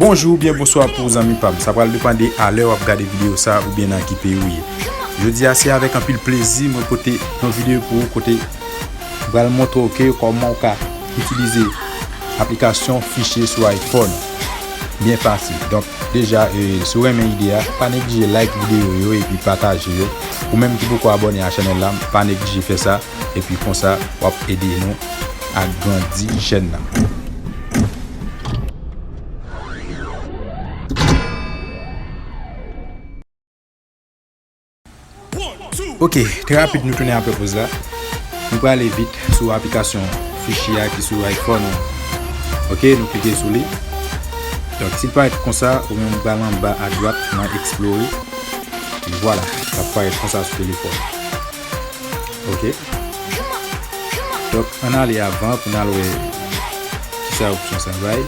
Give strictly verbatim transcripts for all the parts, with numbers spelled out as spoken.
Bonjou oubyen bonswa pou zanmi pa m. Sa pral depann de a lè w ap gade videyo sa a oubyen nan ki peyi w ye. Jodi a, se avèk anpil plezi mwen pote yon videyo pou ou kote m pral montre w ke kòman w ka itilize aplikasyon fichye sou iPhone byen fasil. Donk, deja, e, si w renmen ide a, pa neglije like videyo yo epi pataje yo. Ou menm ki poko abòne a chanèl la, pa neglije fè sa. Epi konsa, w ap ede nou agrandi chèn nan. Ok, trè rapid, nou tounen apre poz la. Nou prale vit sou aplikasyon fichye a ki sou iPhone ou. Ok, nou klike sou li. Donk, si l parèt konsa, ou menm ou pral anba adwat nan eksplore. Vwala, l ap parèt konsa sou telefòn. Ok. Donk, ann ale avan pou n al wè kisa opsyon sa bay.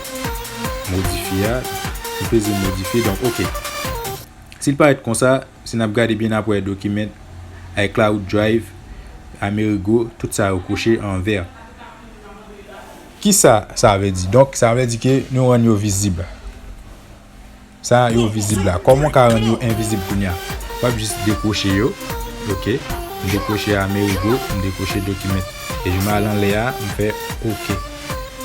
Modifye a. Nou peze modifye. Donk, ok. Si l parèt konsa, si n ap gade byen n ap wè document, iCloud Drive, Amerigo, tout sa yo kouche an vè. Kisa sa vle di? Donk, sa vle di ke nou rann yo vizib. Sa yo vizib la. Kòman w ka rann yo envizib kounye a? W ap jis dekwoche yo. Ok. M dekwoche Amerigo, m dekwoche document. Epi m al anlè a, m fè ok.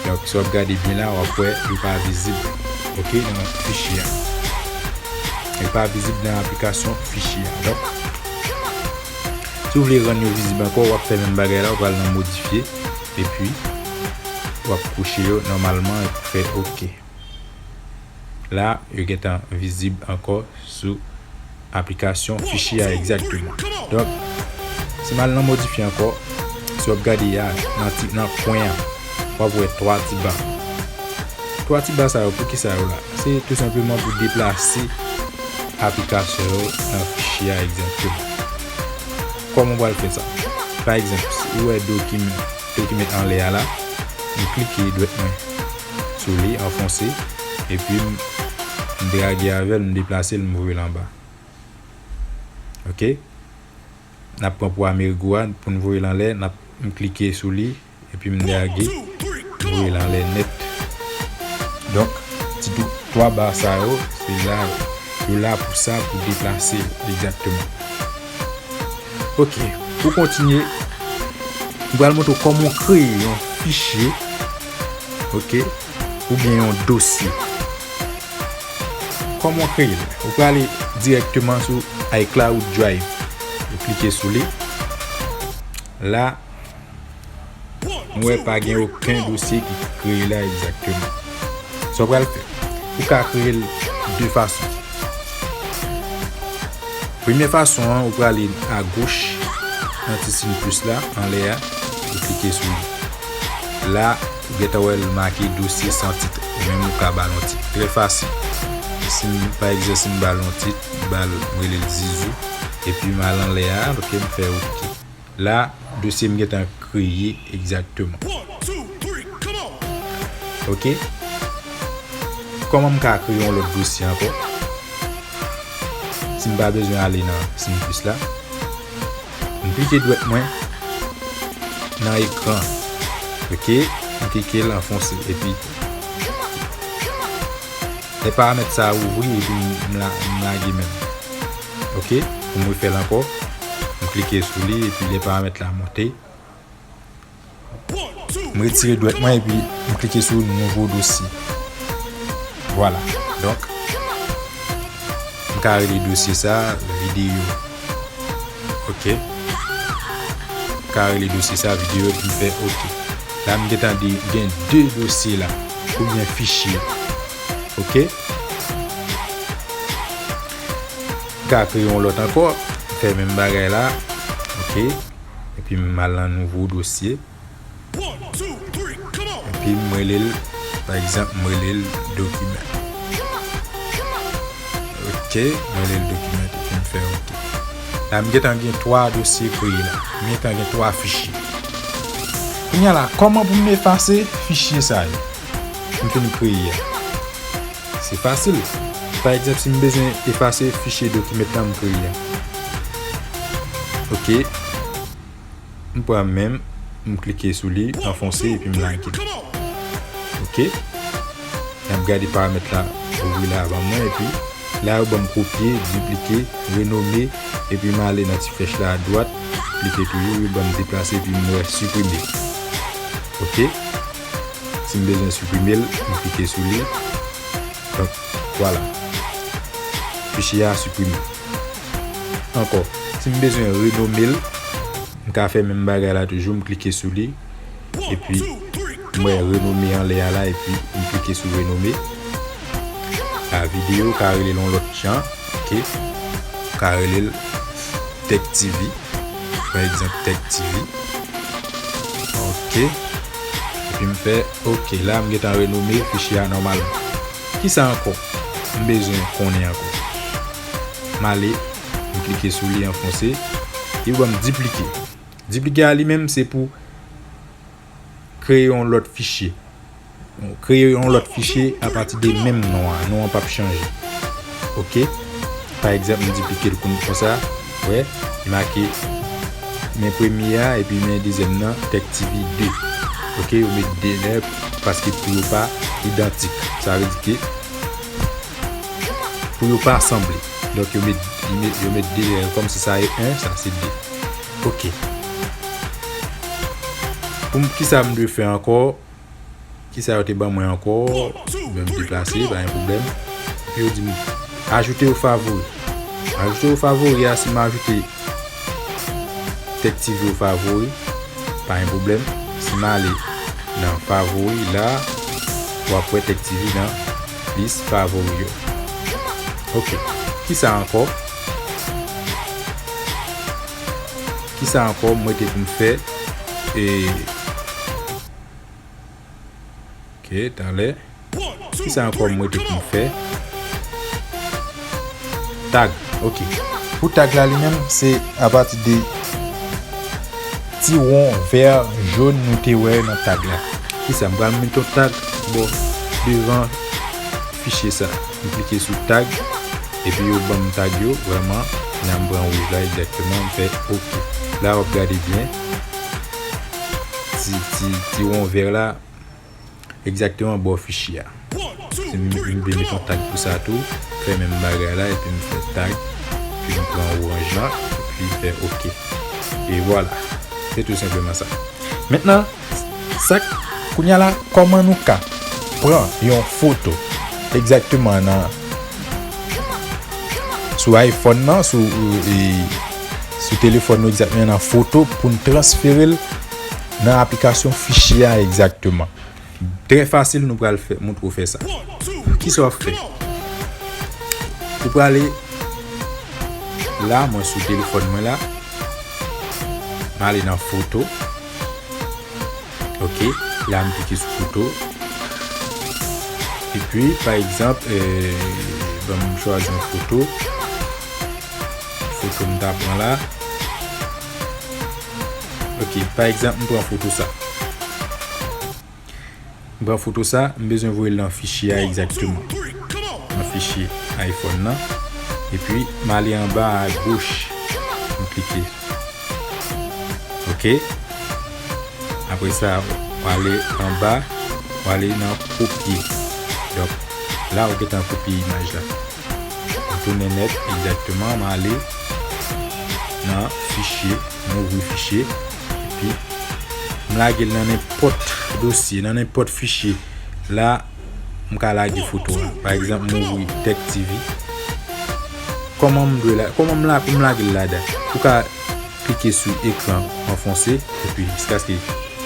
Donk, si w ap gade byen la, w ap wè yo pa vizib. Ok, nan fichye a. Yo pa vizib nan aplikasyon fichye a. Donk, si w vle rann yo vizib ankò, w ap fè menm bagay la, w pral nan modifye. Epi, w ap kouche yo nòmalman epi fè ok. La, yo gentan vizib ankò sou aplikasyon fichye a egzakteman. Donk, si m al nan modifye ankò, si w ap gade a, nan ti, nan kwen an, w ap wè twa ti ba. Twa ti ba sa yo, poukisa yo la? Se tou senpleman pou deplase aplikasyon yo nan fichye a egzakteman. Kòman w pral fè sa? Pa egzanp, si w wè dokiman, dokiman anlè a la, m klike dwèt mwen sou li, anfonse, epi m, m drage avè l, m deplase l, m voye l anba. Ok? N ap pran pou Amerigo a, pou n voye l anlè, n ap, m klike sou li, epi m drage, m voye l anlè nèt. Donk, ti tou, twa ba sa yo, se la, yo la pou sa, pou deplase yo, egzakteman. Ok, pou kontinye, m pral montre w kòman w kreye yon fichye, ok, oubyen yon dosye. Kòman w kreye l? Ou prale dirèkteman sou iCloud Drive. Ou klike sou li. La, nou wè pa gen okenn dosye ki kreye la egzakteman. Sa w pral fè? Ou ka kreye l de fason. Premye fason an, ou prale agoch nan ti siy plis la, anlè a, ou klike sou li. La, ou gentan wè l make dosye san tit. Ou menm ou ka ba l yon tit. Trè fasil. Si m, pa egzanp, si m ba l yon tit, m ba l, m rele l Zizou, epi m al anlè a, ok, m fè ok. La, dosye m gentan kreye egzakteman. Ok? Kòman m ka kreye yon lòt dosye ankò? Si m pa bezwen ale nan siy plis la, m klike dwèt mwen nan ekran. Ok? M klike l anfonse. Epi, lè paramèt sa a ouvri, epi m, m la, m lage menm. Ok? Pou m refè l ankò, m klike sou li, epi lè paramèt la monte, m retire dwèt mwen, epi m klike sou nouvo dosye. Vwala. Donk, m ka rele dosye sa videyo. Ok. M ka rele dosye sa videyo, epi m fè ok. La, m gentan di, gen de dosye la, oubyen fichye. Ok. M ka kreye yon lòt ankò, fè menm bagay la. Ok. Epi m al nan nouvo dosye. Epi m rele l, pa egzanp, m rele l dokiman. Ok, m rele l dokiman, epi m fè ok. La, m gentan gen twa dosye kreye la. M gentan gen twa fichye. Kounye a la, kòman pou m efase fichye sa yo m fin kreye a? Se fasil. Pa egzanp, si m bezwen efase fichye dokiman m kreye a. Ok. M pran menm, m klike sou li, anfonse, epi m lage. Ok. N ap gade paramèt la. ouvri la ban mwen, epi la yo ban m kopye, diplike, renome, epi m ale nan ti flèch la adwat, klike toujou, yo ban m deplase, epi m wè siprime. Oke? Si m bezwen siprime l, m klike sou li. Donk, vwala. Fichye a siprime. Ankò, si m bezwen renome l, m ka fè menm bagay la toujou, m klike sou li, epi m wè renome anlè a la, epi m klike sou renome. La videyo, ou ka rele l yon lòt jan, oke? Ou ka rele l Tech T V, pa egzanp, Tech T V. Oke. Epi m fè oke. La, m gentan renome fichye a nòmalman. Kisa ankò m bezwen konnen ankò? M ale, m klike sou li anfonse, li ban m diplike. Diplike a li menm, se pou kreye yon lòt fichye. Kreye yon lòt fichye apati de menm non an. Non an p ap chanje. Oke? Pa egzanp, m diplike l kon, konsa. Wè, li make men premye a epi men dezyèm nan, Tech T V de. Oke, yo met de lè paske pou yo pa idantik. Sa vle di ke pou yo pa sanble. Donk, yo met, yo met, yo met de lè, kòmsi sa e en, sa se de. Oke. Pou m, kisa m dwe fè ankò? Kisa yo te ban mwen ankò? Menm deplase, pa gen pwoblèm. Epi yo di m, ajoute au favori. Ajoute au favori a, si m ajoute Tech T V au favori, pa gen pwoblèm. Si m ale nan favori la, w ap wè Tech T V nan lis favori yo. Oke. Kisa ankò? Kisa ankò m rete pou m fè? E, oke, talè. Kisa ankò m rete pou m fè? Tag. Oke. Pou tag la li menm, se apati de ti won vè jòn nou te wè nan tag la. Kisa? M pral met yon tag bò devan fichye sa. M klike sou tag, epi yo ban m tag yo, vrèman, nan m pran wouj la egzakteman, m fè oke. La, w ap gade byen. Ti, ti, ti won vè la, egzakteman bò fichye a. Si m, m vle met yon tag pou sa tou, fè menm bagay la, epi m fè tag, epi m pran oranj la, epi fè oke. E vwala. Se tou senpleman sa. Mentnan, sa, kounye a la, kòman nou ka pran yon foto egzakteman nan, sou iPhone nan, sou, e, sou telefòn nou egzakteman nan foto pou n transfere l nan aplikasyon fichye a egzakteman. Trè fasil, nou pral fè, montre w fè sa. Kisa w ap fè? Ou prale la, mwen sou telefòn mwen la. M ale nan foto. Oke, la m klike sou foto. Epi, pa egzanp, eh, ban m chwazi yon foto. Foto m ta pran la. Oke, pa egzanp, m pran foto sa. M pran foto sa, m bezwen voye l nan fichye a egzakteman. Nan fichye iPhone nan. Epi, m ale anba a goch, m klike. Oke. Apre sa, w ale anba, w ale nan kopye. Donk, la, ou gentan kopye imaj la. M tounen nèt, egzakteman, m ale nan fichye, m ouvri fichye, epi m lage l nan nenpòt dosye, nan nenpòt fichye. La, m ka lage foto a. Pa egzanp, m ouvri Tech T V. Kòman m dwe la, kòman m la, pou m lage l ladan? Ou ka klike sou ekran anfonse, epi jiskaske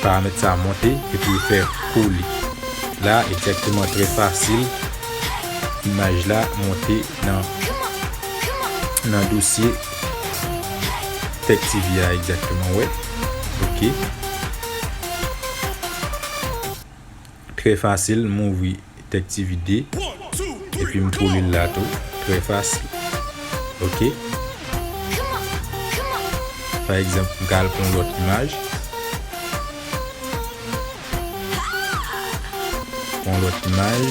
paramèt sa a monte, epi ou fè kole. La, egzakteman, trè fasil, imaj la monte nan, nan dosye Tech T V a egzakteman, wè. Oke. Trè fasil, m ouvri Tech T V de, epi m kole l la tou. Trè fasil. Oke. Pa egzanp, m ka al pran yon lòt imaj. Pran yon lòt imaj.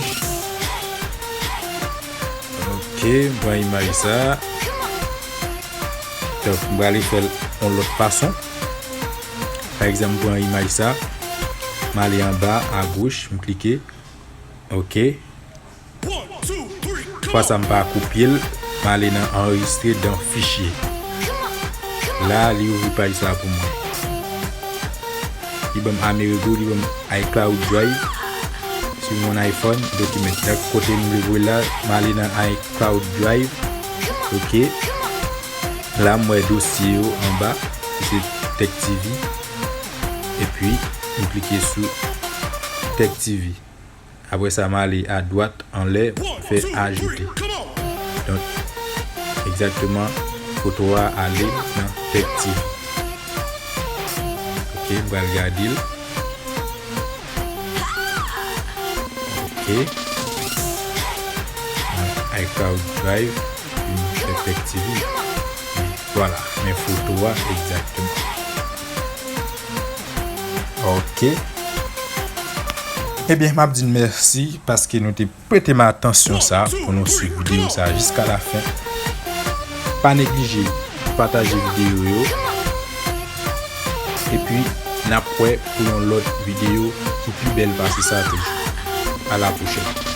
Oke, m pran imaj sa. Donk, m prale fè l yon lòt fason. Pa egzanp, m pran imaj sa. M ale anba, agoch, m klike. Oke. Fwa sa m pa kopye l, m ale nan anrejistre dan fichye. La, li ouvri paj sa pou mwen. Li ban m Amerigo, li ban m iCloud Drive. Si w yon iPhone, dokiman. Donk, kote m vle voye l la, m ale nan iCloud Drive. Ok. La, m wè dosye yo anba, ki se Tech T V. Epi, m klike sou Tech T V. Apre sa, m ale adwat anlè, m fè ajoute. Donk, egzakteman, foto a ale nan Tech T V. Ok, m pral gade l. Ok. Nan iCloud Drive, epi m fè Tech T V. Vwala, men foto a egzakteman. Ok. Ebyen, m ap di n mèsi paske nou te prete m atansyon sa pou nou swiv videyo sa jiska la fen. Pa neglije pataje videyo yo. Epi, n ap wè pou yon lòt videyo ki pi bèl pase sa toujou. A la pwochèn.